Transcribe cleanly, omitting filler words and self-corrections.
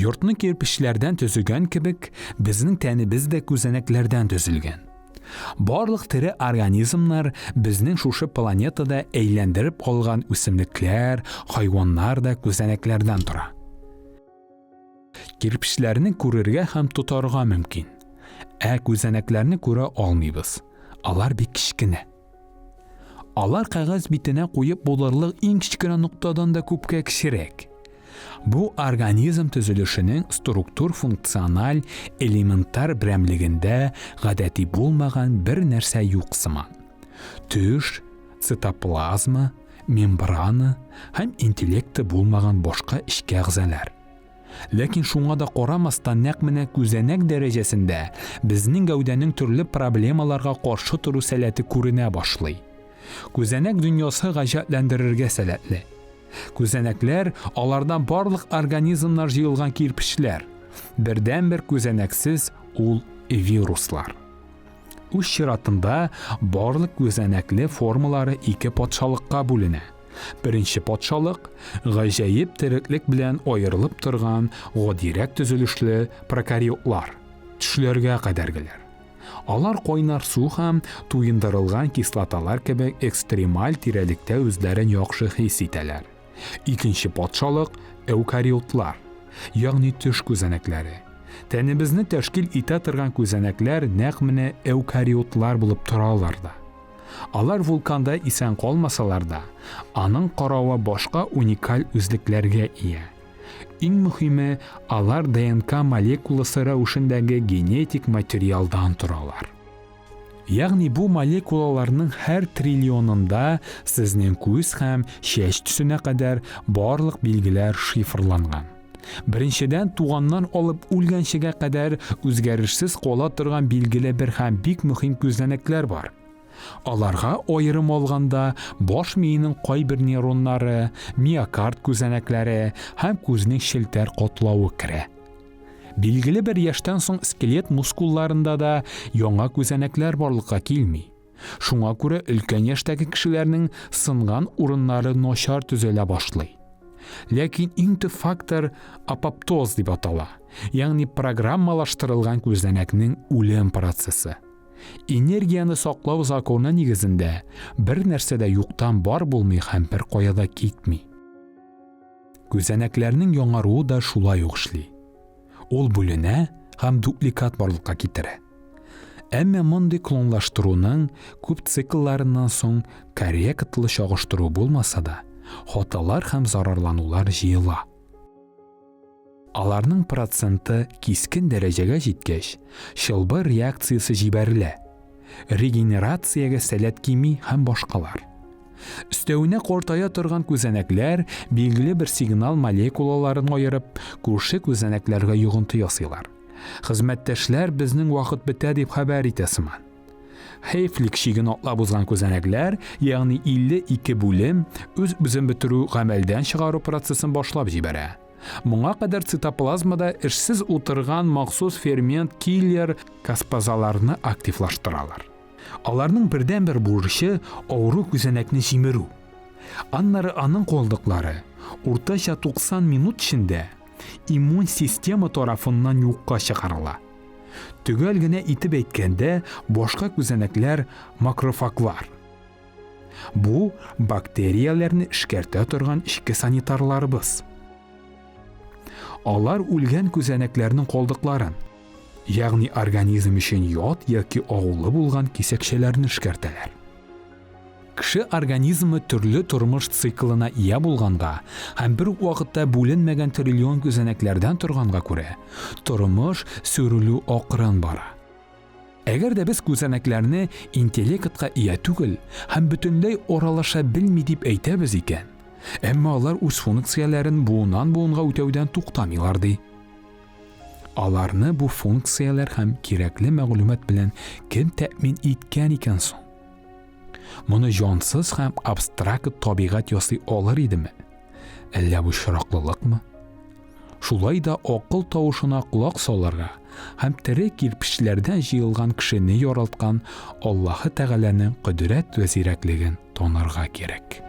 Йортны кирпечләрдән төзегән кебек, безнең тәнебез дә күзәнәкләрдән төзелгән. Барлык тере организмнар безнең шушы планетада әйләндереп алган үсемлекләр, хайваннар да күзәнәкләрдән тора. Кирпечләрне күрергә һәм тотарга мөмкин. Ә күзәнәкләрне күрә алмыйбыз. Алар бик кечкенә. Алар кәгазь битенә куеп булырлык иң кечкенә ноктадан да күпкә кечерәк. Бу организм төзелешенең структур-функциональ элементар берәмлегендә гадәти булмаган бер нәрсә юк сыман. Төш, цитоплазма, мембрана һәм интеллекты булмаган башка эчке әгъзалар. Ләкин шуңа да карамастан, нәкъ менә күзәнәк дәрәҗәсендә безнең гәүдәнең төрле проблемаларга каршы тору сәләте күренә башлый. Күзәнәк дөньясы гаҗәпләндерергә сәләтле. Күзәнәкләр, аларда барлык организмнар җыелган кирпечләр. Бердәнбер күзәнәксез ул вируслар. Үз чиратында барлык күзәнәкле формалары ике патшалыкка бүленә. Беренче патшалык гаҗәеп тереклек белән аерылып торган гадирәк төзелешле прокариотлар, төшләргә кадәргеләр. Алар кайнар су һәм туендырылган кислоталар кебек экстремаль тирәлектә үзләрен яхшы хис итәләр. Икенче патшалык эукариотлар, ягъни төш күзәнәкләре. Тәнебезне тәшкил итә торган күзәнәкләр нәкъ менә эукариотлар булып торалар да. Алар вулканда исән калмасалар да, аның каравы башка уникаль үзлекләргә ия. Иң мөһиме, алар ДНК молекуласы рәвешендәге генетик материалдан торалар. Ягъни бу молекулаларның һәр триллионында сезнең күз һәм чәч төсенә кадәр барлык билгеләр шифрланган. Беренчедән, туганнан алып үлгәнчегә кадәр үзгәрешсез кала торган билгеле бер һәм бик мөһим күзәнәкләр бар. Аларга аерым алганда баш миенең кайбер нейроннары, миокард күзәнәкләре һәм күзнең челтәр катлавы керә. Билгеле бер яшьтән соң скелет мускулларында да яңа күзәнәкләр барлыкка килми. Шуңа күрә өлкән яшьтәге кешеләрнең сынган урыннары начар төзелә башлый. Ләкин иң төп фактор апоптоз дип атала, ягъни программалаштырылган күзәнәкнең үлем процессы. Энергияне саклау законы нигезендә бер нәрсә дә юктан бар булмый һәм бер кая да китми. Күзәнәкләрнең яңаруы да шулай ук эшли. Ул бүленә һәм дупликат барлыкка китерә. Әмма мондый клонлаштыруның күп циклларыннан соң корректлы чагыштыру булмаса да, хаталар һәм зарарланулар җыела. Аларның проценты кискен дәрәҗәгә җиткәч, чылбыр реакциясе җибәрелә, регенерациягә сәләт кими һәм башкалар. Өстәвенә картая торган күзәнәкләр билгеле бер сигнал молекулаларын аерып, күрше күзәнәкләргә йогынты ясыйлар. Хезмәттәшләр безнең вакыт бетә дип хәбәр итә сыман. Хейфлик чиген атлап узган күзәнәкләр, ягъни 52 бүлем, үз-үзен бетерү гамәлдән чыгару процессын башлап җибәрә. Моңа кадәр цитоплазмада эшсез утырган махсус фермент киллер каспазаларны активлаштыралар. Аларның бердәнбер бурычы авыру күзәнәкне җимерү. Аннары аның калдыклары уртача 90 минут эчендә иммун система тарафыннан юкка чыгарыла. Төгәл генә итеп әйткәндә, башка күзәнәкләр макрофаглар. Бу бактерияләрне эшкәртә торган эчке санитарларыбыз. Алар үлгән күзәнәкләрнең калдыкларын, ягъни организм өчен ят яки агулы булган кисәкчәләрне эшкәртәләр. Кеше организмы төрле тормыш циклына ия булганга һәм бер үк вакытта бүленмәгән триллион күзәнәкләрдән торганга күрә, тормыш сүрелү акрын бара. Әгәр дә без күзәнәкләрне интеллектка ия түгел һәм бөтенләй аралаша белми дип әйтәбез икән, әмма алар үз функцияләрен буыннан-буынга үтәүдән туктамыйлар ди. Аларны бу функцияләр һәм кирәкле мәгълүмат белән кем тәэмин иткән икән соң? Моны җансыз һәм абстракт табигать ясый алыр идеме? Әллә бу очраклылыкмы? Шулай да акыл тавышына колак салырга һәм тере кирпечләрдән җыелган кешене яралткан Аллаһы Тәгаләнең кодрәт вә зирәклеген танырга кирәк.